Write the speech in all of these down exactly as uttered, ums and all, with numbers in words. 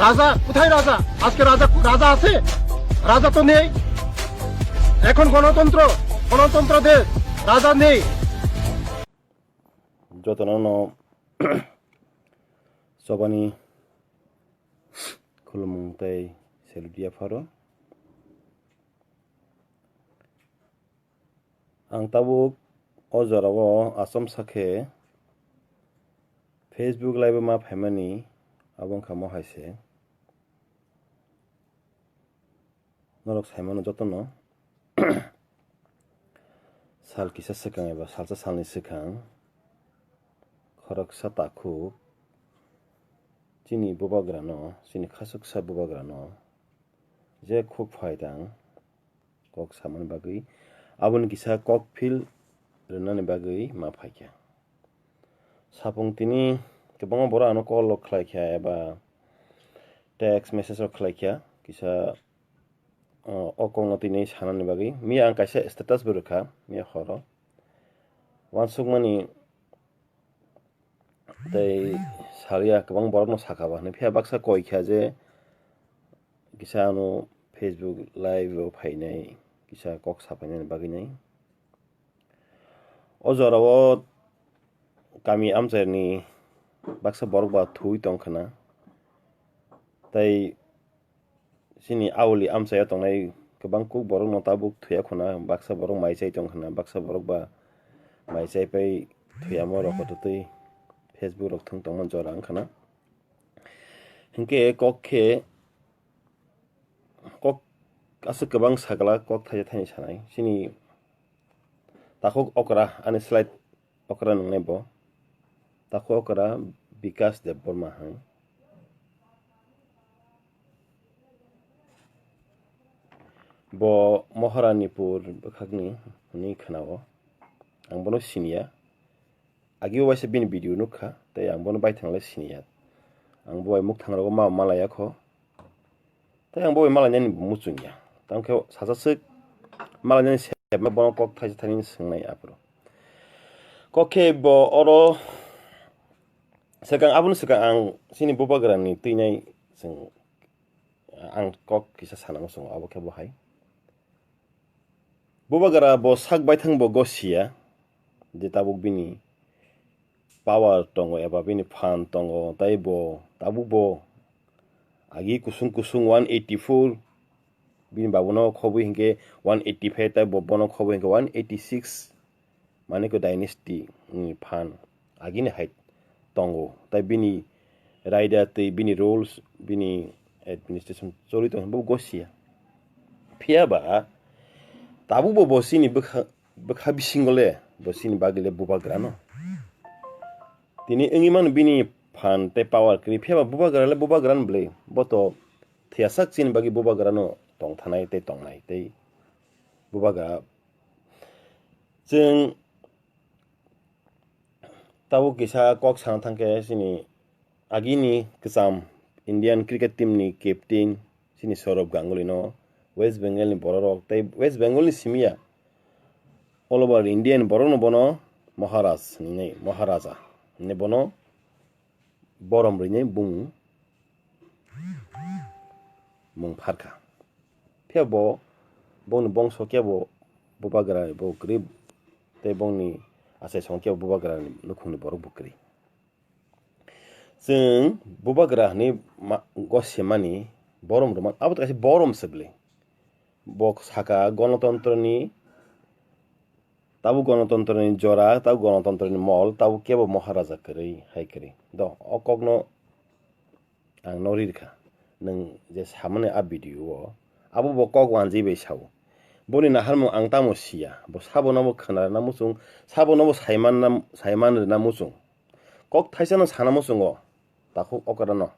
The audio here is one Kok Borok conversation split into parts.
রাজা কোথায়? রাজা আজকে রাজা রাজা আছে? রাজা তো নেই। এখন গণতন্ত্র, গণতন্ত্র দেশ, রাজা নেই। Jotono no chobani khulumung tei salute yapharo. Ang tabuk o jorao achomsa khe Facebook live o ma phaimani, abo wngkha mo hai se. Norok saimano jotono sal kisa swkang eba salsa salni swkang khoroksa takhuk chini bubagrano, chini khasuksa bubagrano je khuk phaidang kok samani bagwi, aboni kisa kok phil rwnani bagwi ma phaikha. Sapung tini kwbangma borok ano call rok khlaikha eba text message rok khlaikha, kisa, o, o kokno tini sanani bagwi. Miya ang kaisa status bo rwkha, miya horo. Uansukmani tei salia kwbang borokno sakha ba hwnwi, phiya baksa koi kha je kisa ano Facebook live o phainai, kisa kok saphainani bagwi nai. O jorao kami amchaini baksa borok ba thwi tong khna, tei chini auli amchaio tongnai kwbang kuk borokno tabuk thwiya khna, baksa borok mai chai tong khna, baksa borok ba mai chai pai thwiyamo rok kototwi Facebook rok thwng tongma jora wng khna. Hinkhe kok khe, kok aswk kwbang sagla kok thaisa thaini sanai. Chini takhuk okra, ani slide okra nungnai bo. Takhuk okra Bikas Debbarma hai. Bo Moharanipur bwkhakni hwnwi khwnao. Ang bono siniya. Agi o waisa bini video nukha, tei ang bono baithang le siniya. Ang bo bai mukthangrogo ma malaya kho. Tei ang bo bai malainani muchungya. Tamo khe sasaswk malainani sebma bono kok thaisa thaini swngnai aphuru. Kok khe bo oro swkang, aboni swkang ang chini bubagrani twinai chwng, ang kok kisa sana muchungo, abo khe bo hai. Bubagra bo sak baithang bo gosiya, je tabuk bini power tongo eba bini phan tongo, tai bo tabuk bo agi kusung kusung one eighty-four, bini babuno khobwi hinkhe one eighty-five, tai bo bono khobwi hinkhe one eighty-six, Manikya dynasty ni phan agini hai tongo, tai bini raida tei bini rules, bini administration choli tong bo gosiya. Phiya ba tabuk bo bo chini bwkha, bwkha bisingo le bo chini bagwi le bubagrano. Tini wngwi mano bini phan tei power kwrwi, phiya ba bubagra le bubagrano bwlwi, bo to thwiyasak chini bagwi bubagrano tongthanai tei tongnai tei bubagra. Chwng tabuk kisa kok sana thangkhe, chini agini kwcham Indian cricket team ni captain chini Sourav Ganguly no West Bengal ni borok rok tei West Bengal ni simi ya, all over India ni borok no bono Maharaj hinwi, Maharaja hinwi bono borom rwinai bumung mung pharkha. Phiya bo bongni bongso kebo bubagra bo kwrwi tei bongni achai song kebo bubagra nukhungni borok bo kwrwi. Chwng bubagra hinwi ma-, gosimani borom rwmani abo to kaisa borom se bwlwi. Bo saka gonotontroni, tabuk gonotontroni jora, tabuk gonotontroni mol, tabuk kebo Maharaja kwrwi hai kwrwi. Do, o kokno ang no rirkha. Nwng je samani a video o, abo bo kok wanjwi bai sao. Boni naharmung ang tamo siya. Bo sabono bo khwna rwna muchung, sabono bo saiman na, saiman rwna muchung. Kok thaisano sana muchungo, takhuk okra no.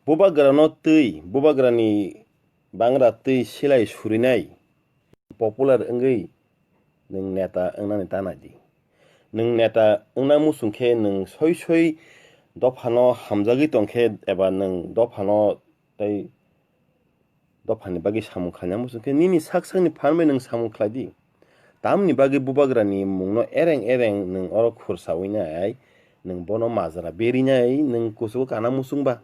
Bubagra no twi, bubagra ni bangra twi silai surinai popular wngwi nwng neta wngnani ta nai di. Nwng neta wngna muchung khe nwng soi soi dophano hamjagwi tong khe eba nwng dophano tei dophani bagwi samung khlaina muchung khe nini sak sakni phan bai nwng samung khlai di. Tamni bagwi bubagrani mungno ereng ereng nwng oro khursawi nai, nwng bono majra berinai nwng kuchugo kana muchung ba?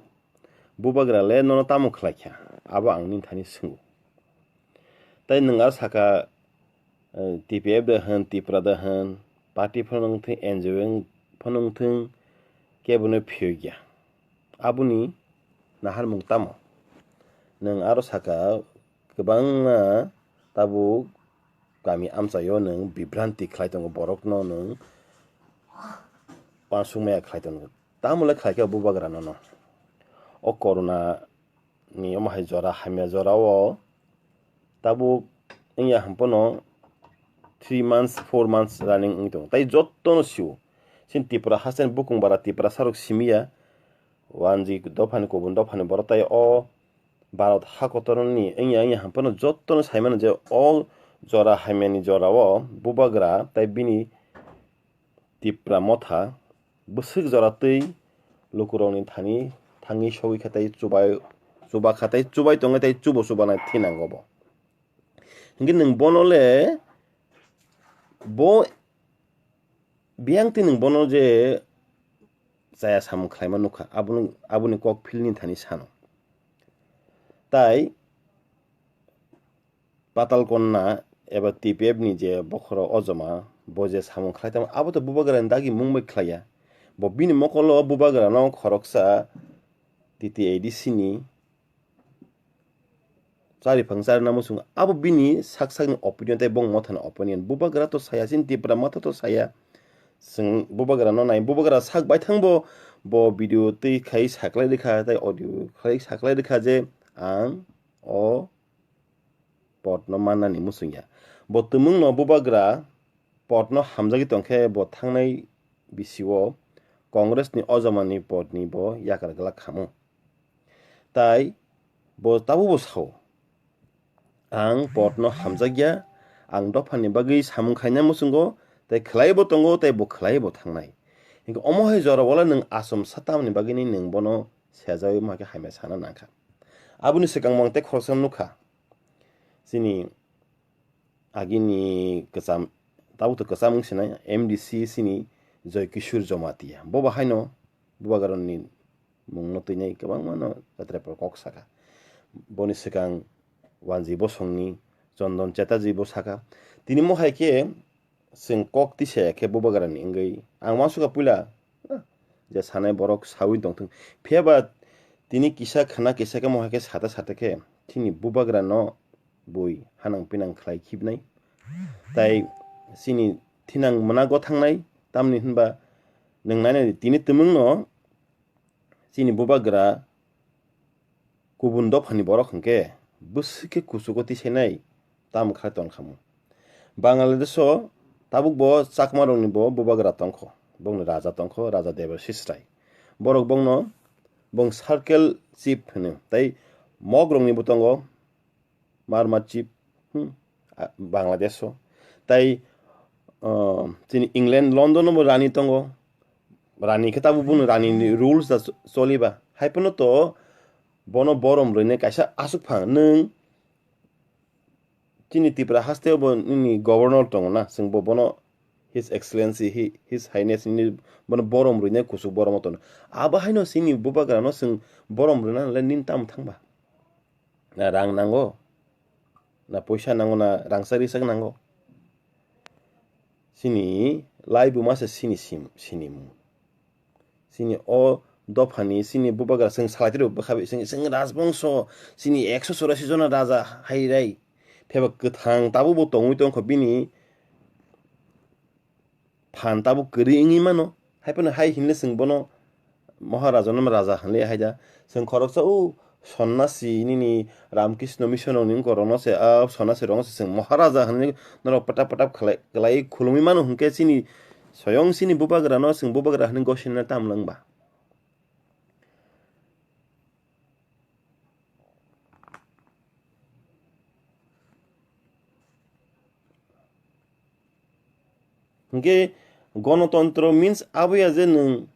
Bubagra le nono tamo khlai kha? Abo ang nini thani swngo. Tai nwng aro saka, eh, T P F de hwn, Tipra de hwn, party phano wng thung, N G O phano wng thung, kebono phiyok ya. Aboni naharmung tamo? Nwng aro saka, kwbangma tabuk kami amchaio nwng bibranti khlai tongo, borokno nwng uansukmaya khlai tongo. Tamole khlai khe bubagra nono. O corona ni omo hai jora, hamya jora o tabuk wngya hwn phano three months, four months running wngwi tongo. Tai jottono sio. Chini Tripura hasteni bukung bara Tiprasa rok simi ya. Wanji dophani, kubun dophani borok tai o Bharat ha kotorni wngya, wngya hwn phano jottono sai mano je o jora hamyani jora o bubagra tai bini Tipra motha bwswk jora twi lukurokni thani thangwi sogwi kha tei chubai, chuba kha tei chubai tongwi tei chubo chubanai thinango bo. Hinkhe nwng bono le bo biyang twi nwng bono je chaya samung khlaima nukha, aboni, aboni kok philni thani sano. Tai Patal Konna eba T P F ni je bokhorok ojoma, bo je samung khlai tamo, abo to bubagrani dagi mung bai khlaiya. Bo bini mokolo bubagrano khoroksa T T A D C ni chariphang charina muchung, abo bini sak sakni opinion tai bong mothani opinion. Bubagra to saya, chini Tipra motha to saya. Chwng bubagrano nai, bubagra sak baithang bo, bo video twi khai saklai rikha, tai audio khai saklai rikha je ang o podno mannani muchungya. Bo twmwngno bubagra podno hamjagwi tongkhe bo thangnai bisio Congressni ojomani podni bo yakar glak khamu. Tai bo tabukbo sao, "Ang podno hamjakya, ang dophani bagwi samung khaina muchungo, tai khlaibo tongo, tai bo khlaibo thangnai." Hinkhe omo hai jora wala nwng achomsa tamni bagwini nwng bono sejawi ma khe hamya sana nangkha. Aboni swkang bo ang tei khoroksa nukha. Chini agini kwcham, tabuk to kwcham wng sinai M D C chini Joy Kishore Jamatia. Bo bo haino bubagrani mungno twinai kwbangmano jatra kok saka. Boni swkang Wanji Bosongni, Chondon Chatterjee bo saka. Tini mo hai khe chwng kok tisaya khe bubagrani wngwi. Ang uansukha puila, ah, je sanai borok sawi tongthung. Phiya ba tini kisa khna kisa khe mo hai khe sata sata khe chini bubagrano bui hanang pinang khlai khibnai. Tai chini thinang mwnago thangnai, tamni hinba nwng nainani tini twmwngno chini bubagra kubun dophani borok hwnkhe bwswk khe kuchugo tisainai tamo khlai tongkhamu. Bangladesho tabukbo Chakmarokni bo bubagra tongkho, bongni raja tongkho, Raja Debashish Rai. Borok bongno, bong circle chief hwno, tai Mogrokni bo tongo, Marma chief, hmm, a, Bangladesh o. Tai, ah, chini England, London o bo rani tongo. Rani khe tabuk bono rani ni rules da cho-, choliba. Hai phano to bono borom rwinai kaisa aswk phan. Nwng chini Tripura haste o bo nini governor tongo na, chwng bo bono His Excellency, hi-, His Highness nini bono borom rwinai kuchuk borom o tono. Abo haino chini bubagra no chwng borom rwna le nini tamo thangba? Na rang nango, na poisa nango, na rangchak risak nango. Chini laibuma se chini sim, sinimung. Chini o dophani, chini bubagra, chwng salai twi rw bwkha bai, chwng, chwng rajbongso, chini ekso chorasi jona raja hai rai. Pheba kwthang tabukbo tongwi tongkho bini phan tabuk kwrwi wngwi mano. Hai phano hai hinle chwng bono Maharaja no raja hinle hai da. Chwng khoroksa o sonnasi nini Ramkrishna Mission rokni wngkor rokno se, a sonnasi rokno se chwng Maharaja hinwi norok patap patap khlai, khlai khulumwi mano hwnkhe chini soyong chini bubagra no chwng bubagra hinwi gosina tam langba. Hwnkhe gonotontro means abo ya je nwng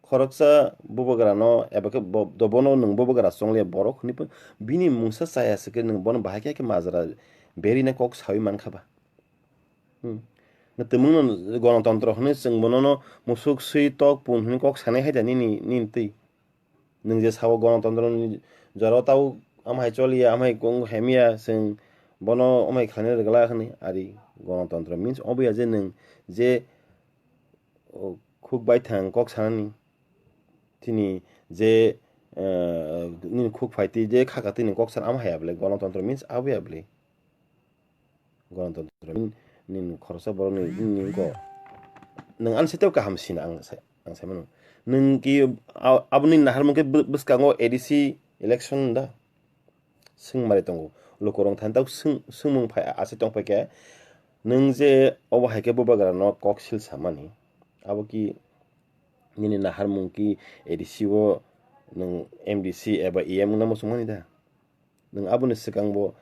khoroksa bubagrano eba khe bo-, dobono nwng bubagra chongle borok hwnwi pho bini mungsa chaya se khe nwng bono bahai khe, khe majra berina kok sawi mankha ba. Hmm. Twmwngno gonotontro hwnwi chwng bonono musuk swi tok pun hwnwi kok sanai hai da nini, nini twi? Nwng je sao gonotontro ni jora tao amhai choliya, amhai kung hemiya, chwng bono amhai khlaina rwgwla hwnwi ari gonotontro means oboya je nwng je, o, khuk baithang kok sanani tini je, eh, nini khuk phaitwi je khaka tini kok sana amhai ya bwle gonotontro means aboya bwle. Gonotontro nini khoroksa borokni nini wngkha. Nwng ani siteo kaham sina ang sai, ang sai mano. Nwng ki a-, aboni naharmung khe bw-, bwskango A D C election da? Swngmari tongo. Lukurok thani tak swng-, swngmung phai, asai tong phai khe, nwng je obo hai khe bubagrano kok sil samani, abo ki nini naharmung ki A D C o nwng M D C eba E M wngna muchungmani da? Nwng aboni swkangbo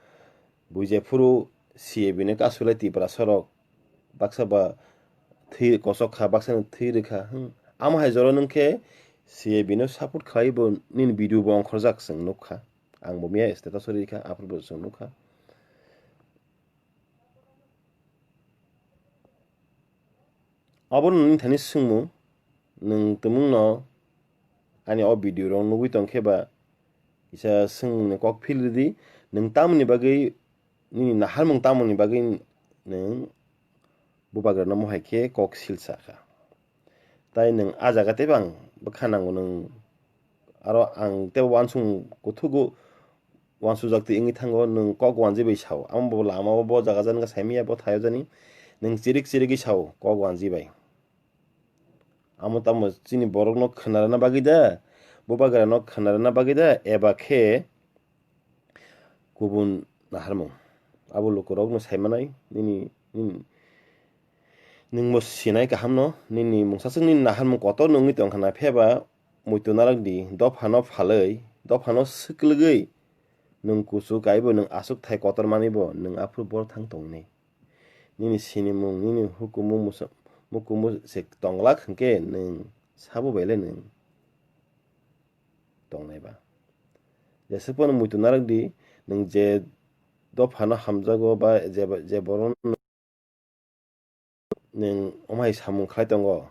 buijaphuru C A B ni kasulai Tiprasarok baksa ba thwi kosok kha, baksa no thwi rwkha. Hmm. Amo hai jora nwng khe C A B no support khlai bo nini video bo ongkhorjak chwng nukha. Ang bo miya status o rikha, aphuru bo chwng nukha. Abono nini thani swngmung, nwng twmwngno ani o video rok nugwi tong khe ba kisa swngmungni kok phil rwdi, nwng tamoni bagwi, nini naharmung tamoni bagwi nwng bubagrano mohai khe kok silsa kha. Tai nwng a jaga tei bang bwkha nango nwng, aro ang tei uansuk kuthugo uansukjak twi wngwi thango, nwng kok wanji bai sao. Amo bo lama o bo jaga jani khe saimanya bo thaio jani, nwng chirik chirigwi sao kok wanji bai. Amo tamo chini borokno khwnarwna bagwi da, bubagrano khwnarwna bagwi da, eba khe kubun naharmung. Abo lukurokno saimanai, nini, nini, nwngbo sinai kahamno, nini mungsaswk nini naharmung kotor nungwi tongkha na, phiyaba muitu narwkdi, dophano phalwi, dophano swklwgwi, nwng kuchuk kaibo, nwng aswk thai kotor manwibo, nwng aphuru bor thang tongni. Nini sinimung, nini hukumu musa-, mukumu se tonglak hwnkhe, nwng sabo belai nwng tongnai ba. Jeswk phano muitu narwkdi, nwng je dophano hamjago ba je, je borokno nwng omo hai samung khlai tongo,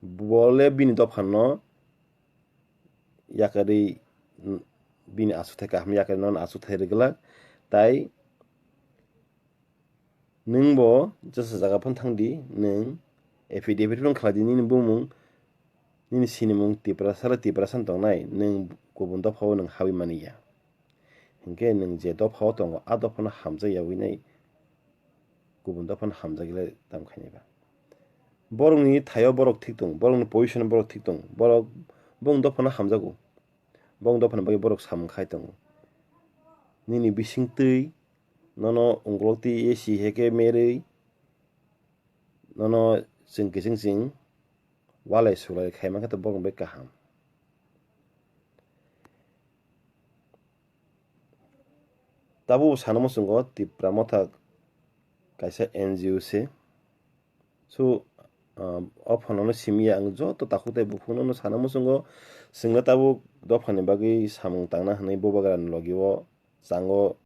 bo le bini dophano yakarwi, bini aswkthai kaham yakarwi nono aswkthai rwgwlak, tai nwng bo jesa jaga phano thangdi, nwng affidavit phano khlai di, nini bumung, nini sinimung Tiprasa le Tiprasa wng tongnai, nwng kubun dophao nwng habwi mani ya. Hinkhe nwng je dophao tongo, a dophano hamjak yawi nai, kubun dophano hamjak le tam khainai ba. Borokni thaio borok thik tongo, borokni position borok thik tongo, borok bong dophano hamjago, bong dophano bagwi borok samung khai tongo. Nini bisingtwi nono ungkuluk twi si heke merwi nono chwng kiching ching walai sulai khai mankha, to borok bai kaham. Tabuk sana muchungo Tipra Motha kaisa N G O se. So, ah, o phano no simi ya ang joto takhuk tei bukhuk no sana muchungo, chwngno tabuk dophani bagwi samung tangna hwnwi bubagra ni logi o chango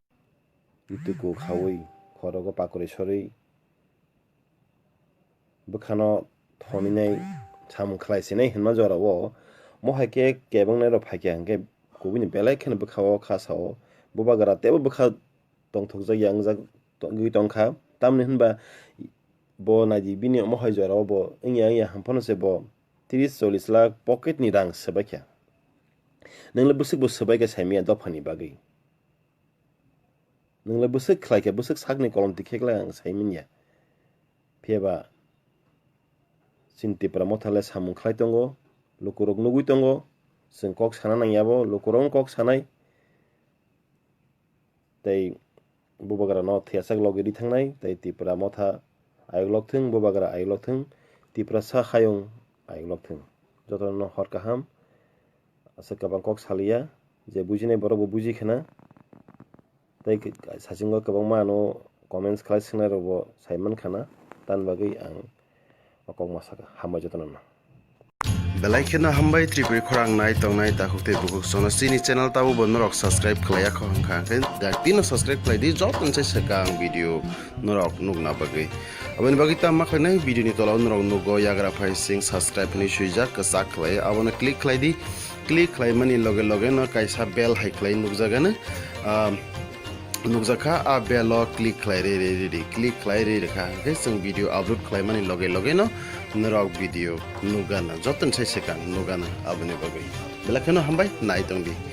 tuku khaui khorogo pakori sorwi bwkhano thoninai samung khlai sinai hinma jorao mohai khe kebengnairok phaikha hinkhe kubuni belai kheno bwkhao kha sao bubagra teibo bwkha tongthokjak ya wngjak tongwi tongkha. Tamni hinba bo naidi bini mohai jorao bo wngya wngya hamphano se bo tris chollis lakh pocket ni rang swbaikha. Nwngla bwswk bo swbaikha saimanya dophani bagwi. Nwngla bwswk khlaikha, bwswk sakni kolom tikhe khlai ang saimanya. Phiyaba chini Tipra Motha le samung khlai tongo, lukurok nugwi tongo, chwng kok sana nangya bo, lukurok wng kok sanai. Tei bubagra no thwiyasak logi ri thangnai, tei Tipra Motha ayuk lok thung, bubagra ayuk lok thung, Tiprasa hayung ayuk lok thung. Jotono hor kaham, aswk kwbang kok saliya, je bujinai borok bo buji khna. Tei sachingo kwbangma ano comments khlai swngnai rok bo sai man khana, tan bagwi ang o kok ma sakha. Hambai jotono no. Belai kheno hambai Tripuri khorang nai tongnai takhuk tei bukhuk sono chini channel tabo bo norok subscribe khlaiya kho hwnkha hwnkhe daktino subscribe khlai di, joto ni sai swkang video norok nukna bagwi. Aboni bagwi tamo ma khlainai, video ni tola o norok nugo yagra phai sing subscribe hinwi swijak kwchak khlai, abono click khlai di. Click khlaimani loge loge no kaisa bell hai khlai nukjagano, ah, nukjakha, a bell o click khlai ri ri ri ri, click khlai ri rikha hwnkhe chwng video upload khlaimani loge loge no norok video nukgana, joto ni sai swkang nukgana. Aboni bagwi belai kheno hambai, nai tong di.